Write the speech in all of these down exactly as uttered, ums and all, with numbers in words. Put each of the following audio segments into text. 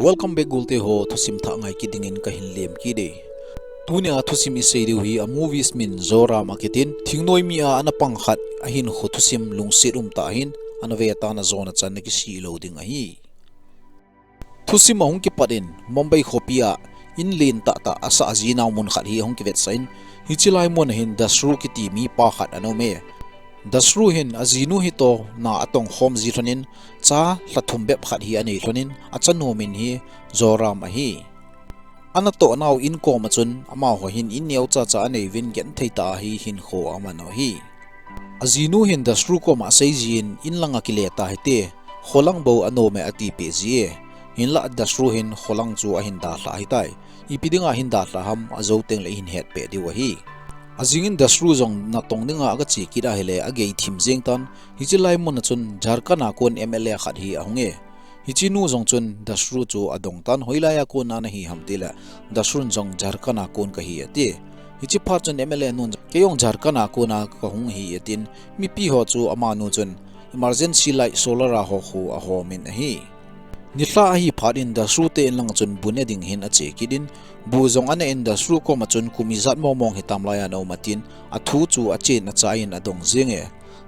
Welcome back gulte ho, thusim thah ngai kit dingin kahin lem kit e. Tunia thusim isei diu hi a movies min Zoram akitin, thingnoi mi a ana pang khat ahinkho thusim lungset umtah ahin, ana ve tan ajona chan nakisih lou ding ahi. Thusim ahung kipat in, Mumbai khopi a in len tahtah asah ajinau mun khat hi ahung kivetsah in, hiche lai mun a hin Dasru kiti mipa khat ana um e. Dasru hin ajinu hitoh na atong khom ji lhonin, cha lha thum bep khat hi anei lhonin, achanu min hi Zoram ahi. Ana toh nau in kom a chun, amaho hin in neocha cha anei uvin genthei tah a hi hinkho aman u ahi. Ajinu hin Dasru kom a asei jin, in lang a kile tahite, kholang bou anom e atipeh ji e. Hinlah Dasru hin kholang chu ahin dalha ahitai. Ipi dinga ahin dalha ham, ajou tengle ihin hetpeh diu ahi. Ajing in Dasru jong natong dinga aga che kit ahile, agei thim jeng tan, hiche lai mun a chun Jharkhand a kon M L A khat hi ahung e. Hiche nu jong chun Dasru chu adong tan, hoilai a kon a nahi ham tile, Dasru in jong Jharkhand a kon kahi ati. Hiche phat chun M L A nun, kei jong Jharkhand a kon a kahung ahi atin, mipi ho chu amanu chun emergency light solar a ho khu ahom in ahi. Nilhah ahi phat in Dasru te in lang chun bu ne ding hin ache kit in, bu jong ana en, Dasru kom a chun kum ijat mong mong hitam lai a ana um atin, athu chu achen achai in adong jeng e.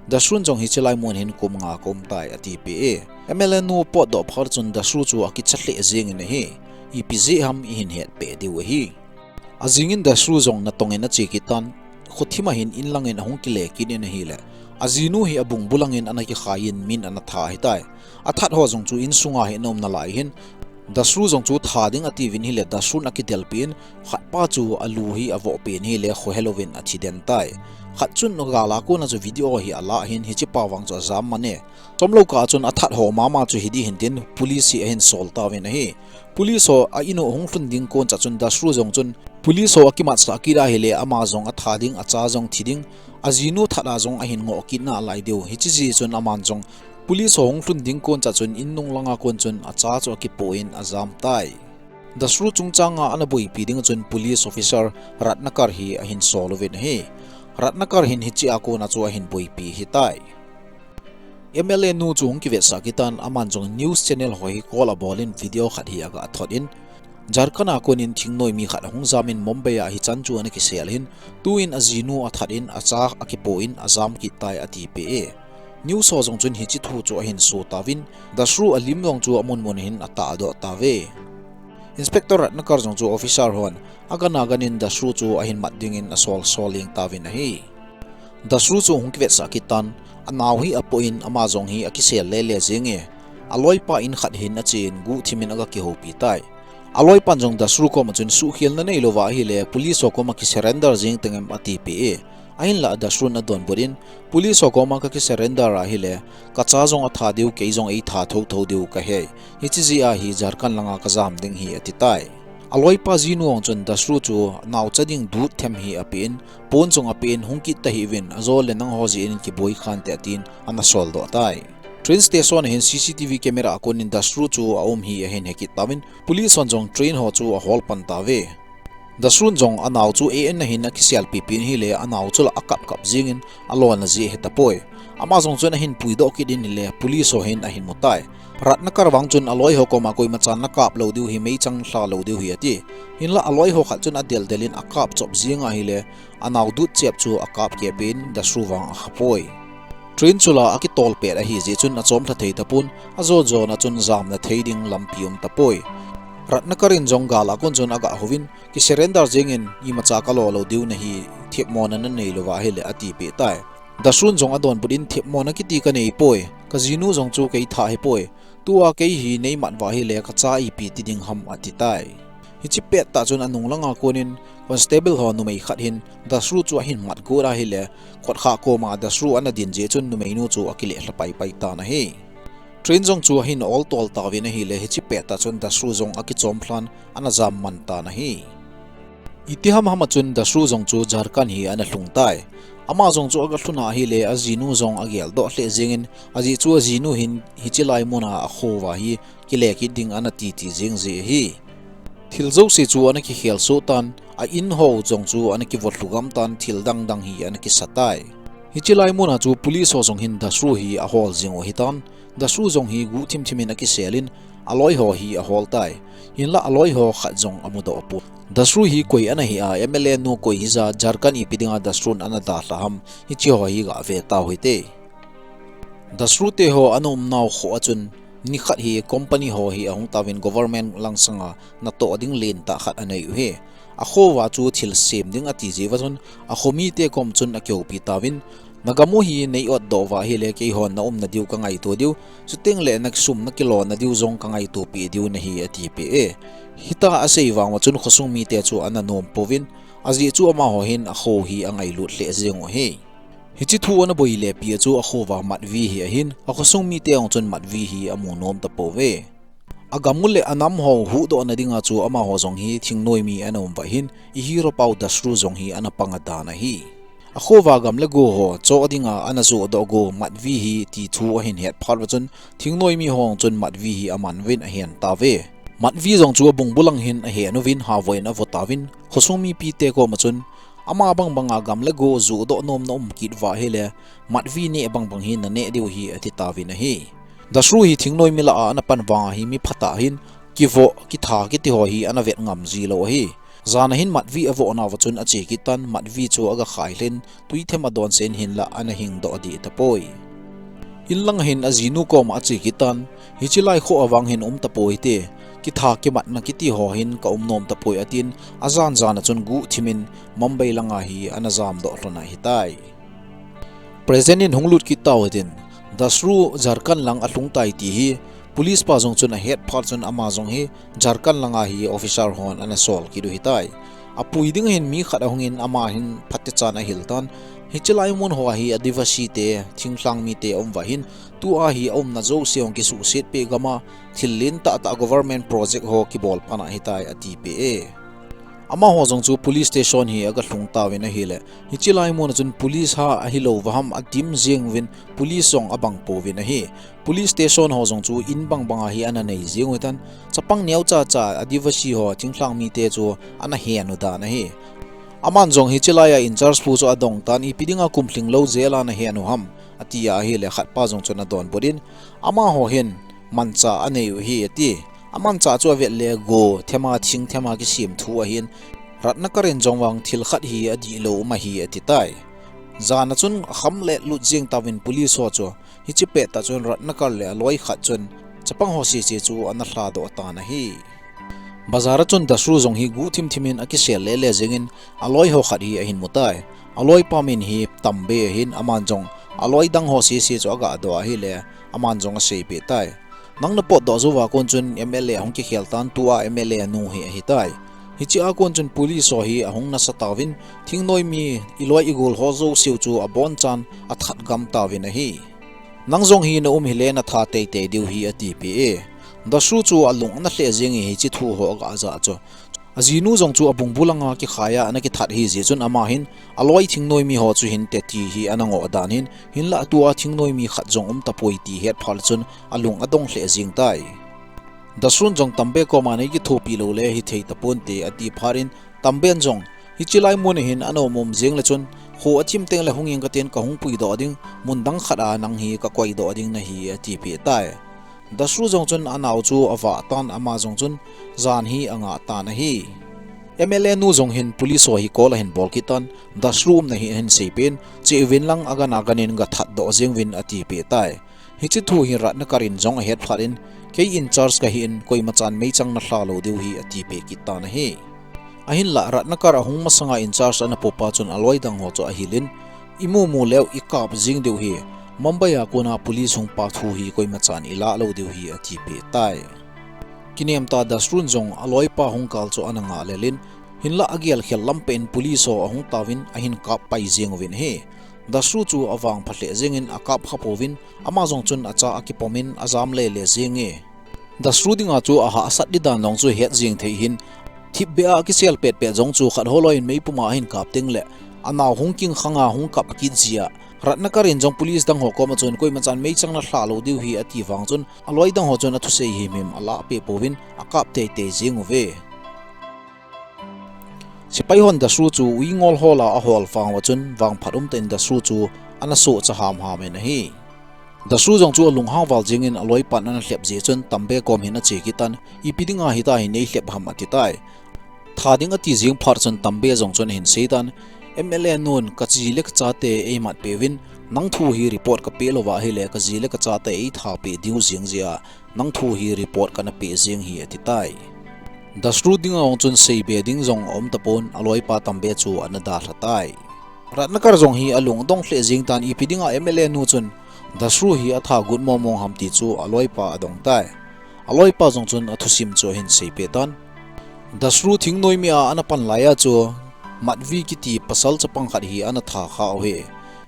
Dasru in jong hiche lai mun hin kum nga kaum tai atipeh e. M L A nu potdoh phat chun Dasru chu akicha lheh jeng in ahi. Ipi jeh ham ihin hetpeh diu ahi. Ajing in Dasru jong natong in ache kit tan, khothim a hin in lang in ahung kile kit in ahile, ajinu hi abung bulang in ana kikhai in min ana tha ahitai. Athat ho jong chu insung a hi ana um nalai hin, Dasru jong chu tha ding ati uvin ahile, Dasru in akidelpi in, khatpa chu alu hi avoh pen ahile, khohel uvin athi den tai. Khat chun gal a kon a chu video hi ala hin, hiche pa vang chu ajam man e. Chomlou kah a chun athat ho mama chu hidi hin tin, police hi ahin sol tauvin ahi. Police ho a in u ahung lhun ding kon cha chun Dasru jong chun, police ho akimatsah kit ahile, ama jong atha ding, acha jong thi ding, ajinu that a jong ahin ngoh kit nalai diu. Hiche jeh chun aman jong, police ho hung lhun ding kon cha chun, in nung lang a kon chun, acha chu akipoh in ajam tai. Dasru chungchang a ana boipi ding chun police officer Ratnakar hi ahin sol uvin ahi. Ratnakar hin hiche a kon a chu ahin boipi ahitai. M L A nu chu hung kivetsah kit tan, aman jong news channel ho hi call abol in video khat hi aga thot in, Jharkhand a kon in thingnoi mi khat ahung jam in Mumbai a hichan chu ana kisel hin, tuin ajinu athat in acha akipoh in ajam kit tai atipeh e. News ho jong chun hiche thu chu ahin so tauvin, Dasru alim jong chu amun mun hin atahdoh tauve. Inspector Ratnakar jong chu officer hon agan agan in Dasru chu ahin mat ding in asol sol jeng tauvin ahi. Dasru chu hung kivetsah kit tan, anao hi apoh in ama jong hi akisel lele jeng e. Aloipa in khat hin ache in guhthim in aga kihoupi tai. Aloipan jong Dasru kom a chun suhkhelna neilou va ahile, police ho kom a kisurrender jeng tengem atipeh e. Ahinlah Dasru in adonbut in, police ho kom a kakisurrender ahile, kacha jong atha diu, kei jong eitha thotho diu kahi. Hiche jeh a hi Jharkhand lang a kajam ding ahi ati tai. Aloipa jinu jong chun Dasru chu naocha ding dut them hi apen, pon jong apen, hung kit tahih uvin, ajole nangho jeh in kiboi khante atin, ana soldoh tai. Train station a hin C C T V camera a kon in Dasru chu aum hi ahin hekit tauvin, police hon jong train ho chu ahol pan tauve. Dasru in jong anao chu A N a hin akiselpipi in ahile, anao chu la akap kap jeng in alona jeh ahetapoi. Ama jong chun ahin puidoh kit in ahile, police ho hin ahin mu tai. Ratnakar vang chun aloi ho kom a koimacha nakap lou diu ahi, meichang lha lou diu ahi ati. Hinlah aloi ho khat chun adel del in akap chop jeng ahile, anao dut chep chu akap kep in Dasru vang akhapoi. Train chu la akitol pet ahi jeh chun achom lha thei tapon, ajo jon a chun jamna thei ding lampi um tapoi. Ratnakar in jong gal a kon chun aga houvin, kisurrender jeng in, imacha kalo lou diu nahi, themmo na nanei lou va ahile atipeh tai. Dasru in jong adonbut in, themmo na kiti kanei poi, kajinu jong chu kei tha ahipoi. Tua kei hi neimat va ahile kacha ipi ti ding ham ati tai. Hiche pettah chun anung lang a kon in constable ho numei khat hin Dasru chu ahin mat got ahile, khut khat kom a Dasru ana din jeh chun numeinu chu akile lha pai pai tan ahi. Train jong chu ahin ol tol tauvin ahile, hiche pettah chun Dasru jong akichom lhan ana jam man tan ahi. Iti ham ham a chun Dasru jong chu Jharkhand hi ana lhung tai. Ama jong chu aga lhun ahile, ajinu jong ageldoh lheh jeng in, ajeh chu ajinu hin hiche lai mun a akho va hi kile kit ding ana titi jeng jeh ahi. Thil jouse chu ana kikhel soh tan, a in ho jong chu ana kivot lhu gam tan, thil dang dang hi ana kisa tai. Hiche lai mun a chu police ho jong hin Dasru hi ahol jing u ahitan, Dasru jong hi guhthim thim in akisel in, aloi ho hi ahol tai. Hinlah aloi ho khat jong amudoh pon. Dasru hi koi ana hi a, M L A nu koi hija, Jharkhand ipi dinga Dasrun ana dalha ham, hiche ho hi gave tau hite. Dasru te ho ana umnau kho a chun, nikhat hi company ho hi ahung tauvin government langsanga natoh ding lentah khat anei u hi. Akhoa chu thil sem ding ati jeh uva chun, akho mite kom chun akihoupi tauvin, nagam u hi nei otdoh uva ahile keihon na umna diu kangaito diu, chuteng le nasum nakilona diu jong kangaito peh diu nahi atipeh e. Hitia asei vang uva chun khosung mite chu ana nom pouvin, ajeh chu amaho hin akho hi angailut lheh jeng u hi. Hiche thu ana boi le pi a chu akhoa Matvi hi ahin, akhosung mite jong chun Matvi hi amu nom tapouve. Agam u le anam ho huhdoh na dinga chu amaho jong hi thingnoi mi ana um uva hin, i hero pau Dasru jong hi ana pang adan ahi. Akhoa gam le go ho choh dinga ana johdoh go Matvi hi ti thu ahin het phat uva chun, thingnoi mi ho jong chun Matvi hi aman uvin ahen tauve. Matvi jong chu abungbulang hin ahen uvin havoin avo tauvin, khosung mipite koma chun, ama bangbanga gam le go johdoh nomna um kit uva ahile, Matvi neh bangbang hi naneh diu hi ati tauvin ahi. Dasru hi thingnoi mi lah a ana pan vang ahi, mi phatah ahin, kivoh, kitha, kiti ho hi ana vet ngam jilou ahi. Jan ahin Matvi avoh nauva chun ache kit tan, Matvi chu aga khai lhin, tui them adon sen hinlah ana hingdoh dih tapoi. In lang ahin ajinu koma ache kit tan, hiche lai kho a vang hin um tapoi te, kitha kimatna kiti ho hin ka um nom tapoi atin, ajan jan a chun guhthim in Mumbai langa hi ana jamdoh lhon ahitai. President in hung lut kit tau hitin, Dasru Jharkhand lang alhung tai ti hi, police pa jong chun ahet phat chun ama jong hi Jharkhand langa hi officer hon ana sol kit u hitai. Apui ding hin mi khat ahung in ama hin phatechan ahil tan. Hiche lai mun hoa hi Adivasi te, thinglhang mite aum uva hin, tua hi aumna jouse hung kisuhset peh gam a, thil lentah tah government project ho kibol pan ahitai atipeh e. Amaho jong chu police station hi aga lhung tauvin ahile, hiche lai mun a chun police ha ahilou uva ham adim jeng uvin, police jong abang pouvin ahi. Police station ho jong chu in bangbang a hi ana nei jeng u hitan, chapang neocha cha Adivasi ho thinglhang mite chu ana hen u dan ahi. Aman jong hiche lai a in charge pu chu adong tan, ipi dinga kum lhinglou jail a nahen u ham, ati ahile khatpa jong chun adonbut in, amaho hin manchah anei u hi ati. Amanchah chu avet le go, thema thing thema kisem thu ahin, Ratnakar in jong vang thil khat hi adihlou um ahi ati tai. Jan a chun akham le lut jeng tauvin police ho chu, hiche pettah chun Ratnakar le aloi khat chun chapang ho sese chu ana lhadoh tan ahi. Bazar a chun Dasru jong hi guhthim thim in akisel le le jengin aloi ho khat hi ahin mu tai. Aloi pa min hi Tambe ahin, aman jong aloi dang ho sese chu aga doh ahile, aman jong aseipeh tai. Nang napotdoh jou uva kon chun M L A ahung kikhel tan, tua M L A nu hi ahitai. Hiche a kon chun police ho hi ahung nasa tauvin, thingnoi mi iloi igol ho jouseu chu abonchan athat gam tauvin ahi. Nang jong hi na um hile natha teitei diu hi atipeh e. Dasru chu alung ana lheh jeng e hiche thu ho aga ja chu. Ajinu jong chu abungbu langa kikhai a ana kithat hijeh chun ama hin aloi thingnoi mi ho chu hinte ti hi ana ngoh dan hin, hinlah tua thingnoi mi khat jong um tapoi ti het phat chun alung adong lheh jeng tai. Dasrun jong Tambe koma nei kithopi lou le hithei taponte ati phat in, Tamben jong hiche lai mun a hin ana um um jeng le chun, kho athim teng le hung ing katin kahung puidoh ding, mun dang khat a nang hi kakoidoh ding nahi atipeh tai. Dasru jong chun anao chu avah tan, ama jong chun jan hi angah tan ahi. M L A nu jong hin police ho hi call ahin bol kit tan, Dasru umna hi ahin seipeh in, che uvin lang agan agan in gathatdoh jeng uvin atipeh tai. Hiche thu hi Ratnakar in jong ahet phat in, kei in charge kahi in, koimachan meichang nalha lou diu hi atipeh kit tan ahi. Ahinlah Ratnakar ahung masanga in charge ana popa chun aloi dang ho chu ahil in, imu mu leu ikap jeng diu hi, Mumbai a kona police hung pa thu hi koimachan ilah lou diu hi atipeh tai. Kinem tah Dasrun jong aloipa hung kal chu ana ngah lel in, hinlah agel khel lam peh in police ho ahung tauvin ahin kap pai jeng uvin ahi. Dasru chu avangpha lheh jengin akap kha pouvin, ama jong chun acha akipom in ajam lele jenge. Dasru dinga chu ahahsat di dan jong chu het jeng thei hin, thipbeh a kisel petpet jong chu khat holoi in meipum a ahin kap teng le, anao hung king khanga hung kap kit jia, Ratnakar in jong police dang ho koma chun koimachan meichang nalha lou diu hi ati vang chun, aloi dang ho chun athusei himhim alah peh pouvin akap teitei jeng uve. Sepai hon Dasru chu uingol hol a ahol vang uva chun vangphat umtah in Dasru chu ana sohcha hamham in ahi. Dasru jong chu alunghang val jingin aloipan ana lhep jeh chun Tambe kom hin ache kit tan, ipi dinga hitia hin nei lhep ham ati tai. Tha ding ati jing phat chun Tambe jong chun ahin sei tan, M L A nun, ka ji le ka chate eimat peh uvin, nang thu hi report ka peh louva ahile ka ji le ka chate eitha peh diu jing jeh a, nang thu hi report kana peh jing hi ati tai. Dasru dinga jong chun seibe ding jong aum tapon, aloipa Tambe chu ana dalha tai. Ratnakar jong hi alung adong lheh jing tan, ipi dinga M L A nu chun Dasru hi atha got mong mong ham ti chu aloipa adong tai. Aloipa jong chun athusim chu ahin seipeh tan. Dasru thingnoimi a ana pan laiya chu Madvi kiti pasal chapang khat hi ana tha kha uve.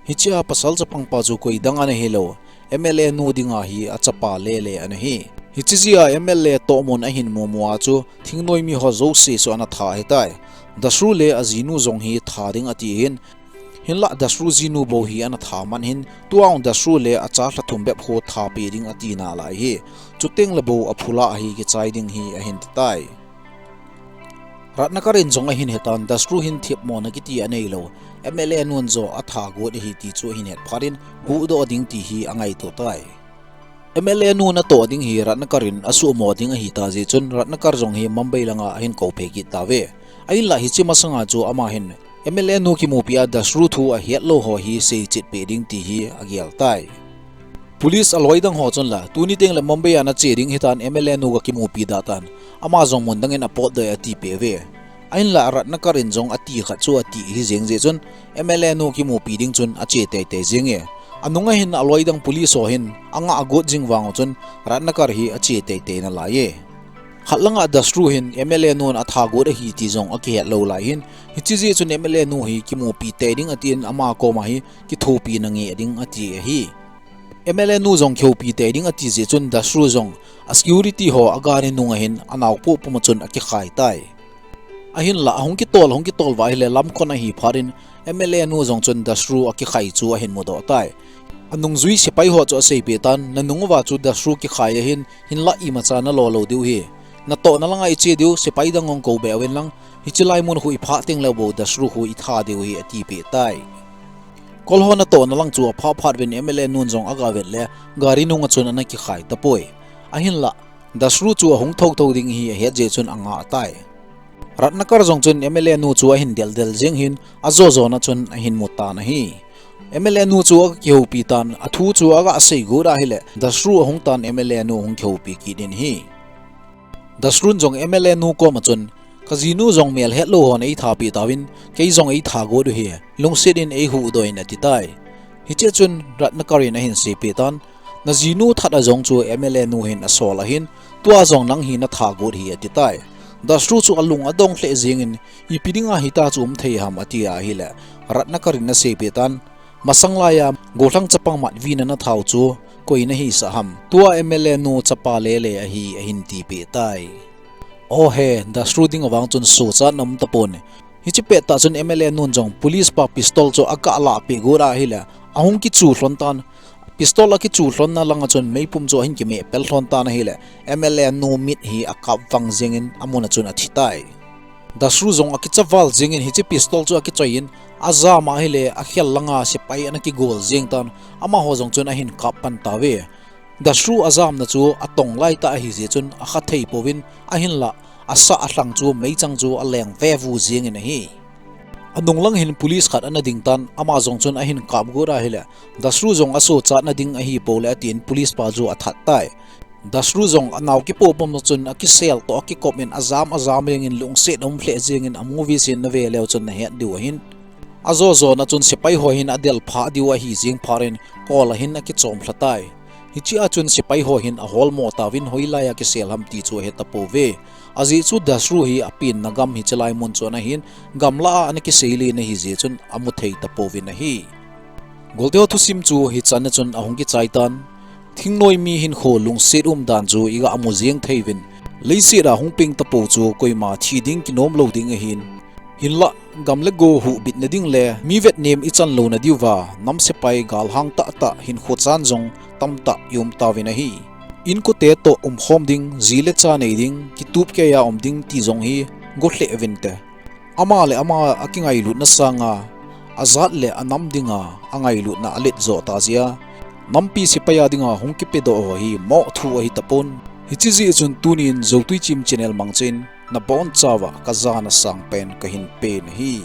Hichea pasal chapang pa chu koi dang ana hilou, M L A nu dinga hi achapa lele ana hi. Hiche jeh a M L A tohmun ahin mu mu a chu thingnoimi ho jouse chu ana tha ahitai. Dasru le ajinu jong hi tha ding ati hin, hinlah Dasru jinu bou hi ana tha man hin, tua jong Dasru le acha lha thum bep khu tha peh ding ati nalai hi. Chuteng le bou aphulah hi kichai ding hi ahin ti tai. Ratnakar in jong ahin he tan, Dasru hin thepmona kiti anei lou, M L A nun jong atha got ahi ti chu ahin het phat in, huhdoh ding ti hi angaito tai. M L A nun atoh ding hi Ratnakar in asuhmo ding ahi ta jeh chun Ratnakar jong hi Mumbai langa ahin kou phei kit tauve. Ahinlah hiche masanga chu ama hin M L A nu kimupi a Dasru thu ahet lou ho hi seichet peh ding ti hi agel tai. Police aloi dang ho chun la, tuni teng le Mumbai a nache ding hitan, M L A nu ka kimupi da tan, ama jong mun dang in apotdoh e ati peh uve. Ahinlah Ratnakar in jong ati khat chu ati hi jeng jeh chun, M L A nu kimupi ding chun ache teitei jeng e. Anung a hin aloi dang police ho hin anga agot jing vang u chun Ratnakar hi ache teitei nalai e. Khat langa Dasru hin M L A nun atha got ahi ti jong akihet lou lai hin, hiche jeh chun M L A nu hi kimupi tei ding atin ama koma hi kithopina ngeh ding ati ahi. M L A nu jong kihoupi tei ding ati jeh chun Dasru jong a security ho agari nunga hin anao poh puma chun akikhai tai. Ahinlah ahung kitol, ahung kitol uva ahile lamkon ahi phat in M L A nu jong chun Dasru akikhai chu ahin mudoh tai. Anungjui sepai ho chu aseipeh tan, nanung uva chu Dasru kikhai ahin, hinlah imacha nalo lou diu hi. Natohna langa iche diu, sepai dang hung kou be uvin lang, hiche lai mun khu iphah teng le bou Dasru khu itha diu hi ati peh tai. Kol ho natohna lang chu aphah phat uvin M L A nun jong aga vet le gari nunga chun ana kikhai tapoi. Ahinlah Dasru chu ahung thou thou ding hi ahet jeh chun anga tai. Ratnakar jong chun M L A nu chu ahin del del jeng hin ajo jona chun ahin mu tan ahi. M L A nu chu akihoupi tan, athu chu aga sei got ahile Dasru ahung tan M L A nu ahung kihoupi kit in ahi. Dasru in jong M L A nu koma chun, ka jinu jong mel het lou hon eitha peh tauvin, kei jong eitha got uhi, lungset in eihuhdoh in ati tai. Hichea chun Ratnakar in ahin seipeh tan, na jinu that a jong chu M L A nu hin asol ahin, tua jong nang hi natha got hi ati tai. Dasru chu alung adong lheh jeng in, ipi dinga hitia chu um thei ham ati ahile, Ratnakar in aseipeh tan, masang laiya gollhang chapang Madvi nana thau chu koi nahisah ham. Tua M L A nu chapa lele ahi ahin tipeh tai. Ohe, Dasru dinga vang chun sochatna um tapon. Hiche pettah chun M L A nun jong police pa pistol chu aga lahpeh got ahile, ahung kichu lhon tan. Pistol akichu lhonna langa chun meipum chu ahin kimeh pel lhon tan ahile, M L A nu mit hi akap vang jeng in amun a chun athi tai. Dasru jong akicha val jeng in hiche pistol chu akichoi in, ajam ahile akhel langa sepai ana kigol jeng tan, amaho jong chun ahin kap pan tauve. Dasru ajamna chu atong laitah ahi jeh chun akha thei pouvin, ahinlah asah alhang chu meichang chu aleng vevu jeng in ahi. Anung lang hin police khat ana ding tan, ama jong chun ahin kap got ahile, Dasru jong asochatna ding ahipou le atin police pa chu athat tai. Dasru jong anao kipoh pum chun akisel toh akikop in ajam ajam jeng in lungset aum lheh jeng in a movie scene nave leu chun nahet diu ahin. Ajo jona chun sepai ho hin adel phah diu ahi jeng phat in kol a hin akichom lha tai. Hichea chun sepai ho hin aholmo tauvin hoilaiya kisel ham ti chu ahe tapouve. Ajeh chu Dasru hi apenna gam hiche lai mun chu ana hin, gamlah a ana kisei len ahi jeh chun amu thei tapouvin ahi. Golteho thusim chu hichan a chun ahung kichai tan. Thingnoimi hinkho lungset umdan chu iga mu jeng thei uvin. Leiset a hung peng tapou chu koima thi ding kinom lou ding ahin. Hinlah gam le go huhbitna ding le mi vetnem ichan louna diuva nam sepai galhang tahtah hinkho chan jong tamtah ium tauvin ahi. Inkote toh umkhom ding, ji le cha nei ding, kitup keiya um ding ti jong hi go lheh uvinte. Ama le ama akingailutna sanga ajat le anam dinga angailutna alet joh ta jeh a, Nampi sepai a dinga hung kipedoh ho hi moh thu ahi tapon. Hiche jeh chun tunin Zotui Chim channel mangchan nabonchauva kajana sangpen kahin pen ahi.